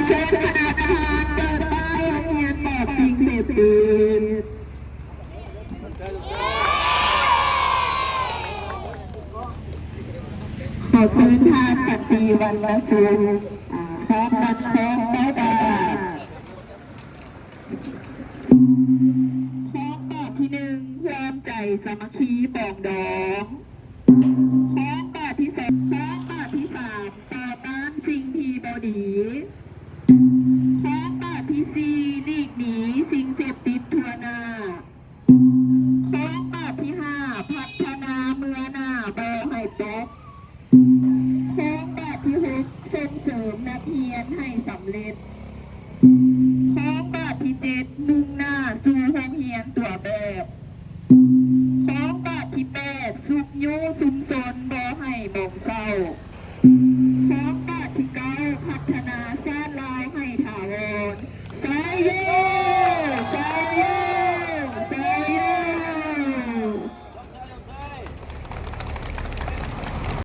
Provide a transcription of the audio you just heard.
ເຊີນຄະນະທະຫານເປີດປ້າຍໂຮງຮຽນປອດສິ່ງເສບຕິດ. ຂໍເຊີນທ່ານ ສັນຕິ ວັນນະສຸກ ອາ ພ້ອມນຳຄອງເຈົ້າບ້ານ. ຄອງບາດທີໜຶ່ງ ຮ່ວມໃຈສາມັກຄີປອງດອງ. ຄອງບາດທີສອງ ຄອງບາດທີສາມ ຕໍ່ຕ້ານສິ່ງທີ່ບໍ່ດີ. ຄອງບາດທີສີ່ ຫຼີກໜີສິ່ງເສບຕິດທົ່ວໜ້າ. ຄອງບາດທີຫ້າ ພັດທະນາເມືອໜ້າບໍ່ໃຫ້ຕົກ. ຄອງບາດທີຫົກ ສົ່ງເສີມນັກຮຽນໃຫ້ສຳເລັດ. ຄອງບາດທີເຈັດ ມຸ່ງໜ້າສູ່ໂຮງຮຽນຕົວແບບ. ຄອງບາດທີແປດ ຊຸກຍູ້ຊຸມຊົນ